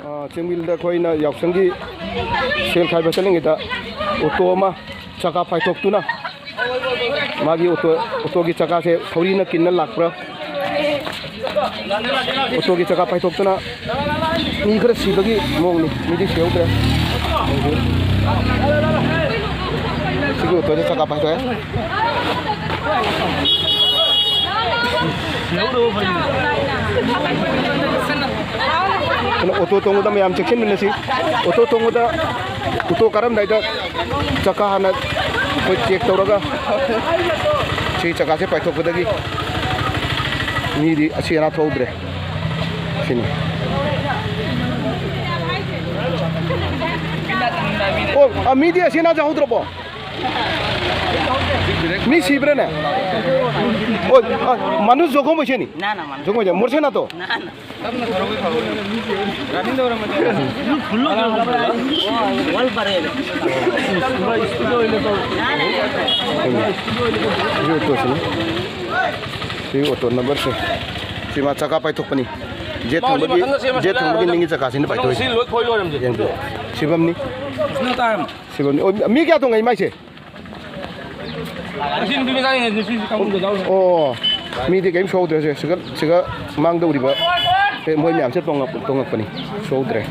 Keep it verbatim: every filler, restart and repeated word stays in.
ꯑ, ꯆꯤꯡꯃꯤꯜꯗ ꯑꯩꯈꯣꯏꯅ ꯌꯥꯎꯁꯪꯒꯤ ꯁꯦꯜ ꯈꯥꯏꯕ ꯆꯠꯂꯤꯉꯩꯗ ꯑꯣꯇꯣ ꯑꯃ ꯆꯀꯥ ꯐꯥꯏꯊꯣꯛꯇꯨꯅ, ꯃꯥꯒꯤ ꯑꯣꯇꯣ, ꯑꯣꯇꯣꯒꯤ ꯆꯀꯥꯁꯦ ꯊꯧꯔꯤꯅ ꯀꯤꯟꯅ ꯂꯥꯛꯄ꯭ꯔꯥ? ꯑꯣꯇꯣꯒꯤ ꯆꯀꯥ ꯄꯥꯏꯊꯣꯛꯇꯨꯅ ꯃꯤ ꯈꯔ ꯁꯤꯕꯒꯤ ꯃꯑꯣꯡꯅꯤ, ꯃꯤꯗꯤ ꯁꯤꯍꯧꯗ꯭ꯔꯦ꯫ ꯁꯤꯒꯤ ꯑꯣꯇꯣꯁꯦ ꯆꯀꯥ ꯄꯥꯏꯊꯣꯛꯑꯦ꯫ ꯑꯗꯨꯅ ꯑꯣꯇꯣ ꯇꯣꯡꯕꯗ ꯃꯌꯥꯝ ꯆꯦꯛꯁꯤꯟꯃꯤꯟꯅꯁꯤ꯫ ꯑꯣꯇꯣ ꯇꯣꯡꯕꯗ, ꯑꯣꯇꯣ ꯀꯥꯔꯝꯗꯥꯏꯗ ꯆꯀꯥ ꯍꯥꯟꯅ ꯑꯩꯈꯣꯏ ꯆꯦꯛ ꯇꯧꯔꯒ, ꯁꯤ ꯆꯀꯥꯁꯦ ꯄꯥꯏꯊꯣꯛꯄꯗꯒꯤ ꯃꯤꯗꯤ ꯑꯁꯤ ꯑꯅꯥ ꯊꯣꯛꯍꯧꯗ꯭ꯔꯦ꯫ ꯁꯤꯅꯤ꯫ ꯑꯣ, ꯑ, ꯃꯤꯗꯤ ꯑꯁꯤ ꯑꯅꯥ ꯌꯥꯎꯍꯧꯗ꯭ꯔꯕꯣ? ꯃꯤ ꯁꯤꯕ꯭ꯔꯥꯅꯦ? ꯑꯣ, ꯑ, মানুষ জখম হৈছে নি? না, না, মানুষ জখম হৈছে, মৰছে না তো? না, না। ꯋꯥꯜ ꯄꯔꯦ꯫ ꯁꯤ ꯑꯣꯇꯣꯁꯤꯅꯤ꯫ ꯁꯤ ꯑꯣꯇꯣ ꯅꯝꯕꯔꯁꯦ꯫ ꯁꯤ ꯃꯥ ꯆꯀꯥ ꯄꯥꯏꯊꯣꯛꯄꯅꯤ꯫ Z ꯊꯪꯕꯒꯤ, Z ꯊꯪꯕꯒꯤ ꯅꯤꯡꯒꯤ ꯆꯀꯥꯁꯤꯅ ꯄꯥꯏꯊꯣꯛꯏꯁꯦ꯫ ꯌꯦꯡꯕꯤꯌꯨ꯫ ꯁꯤꯕꯝꯅꯤ꯫ ꯁꯤꯕꯝꯅꯤ꯫ ꯑꯣ, ꯃꯤ ꯀꯌꯥ ꯇꯣꯡꯉꯛꯏ ꯃꯥꯏꯁꯦ? ꯑꯣ, ꯃꯤꯗꯤ ꯀꯔꯤꯝ ꯁꯣꯛꯍꯧꯗ꯭ꯔꯦ꯫ ꯁꯤꯒ, ꯁꯤꯒ ꯃꯥꯡꯗ ꯎꯔꯤꯕ, ꯑꯦ, ꯃꯣꯏ ꯃꯌꯥꯝꯁꯦ ꯇꯣꯡꯉꯛ-, ꯇꯣꯡꯉꯛꯄꯅꯤ꯫ ꯁꯣꯛꯍꯧꯗ꯭ꯔꯦ꯫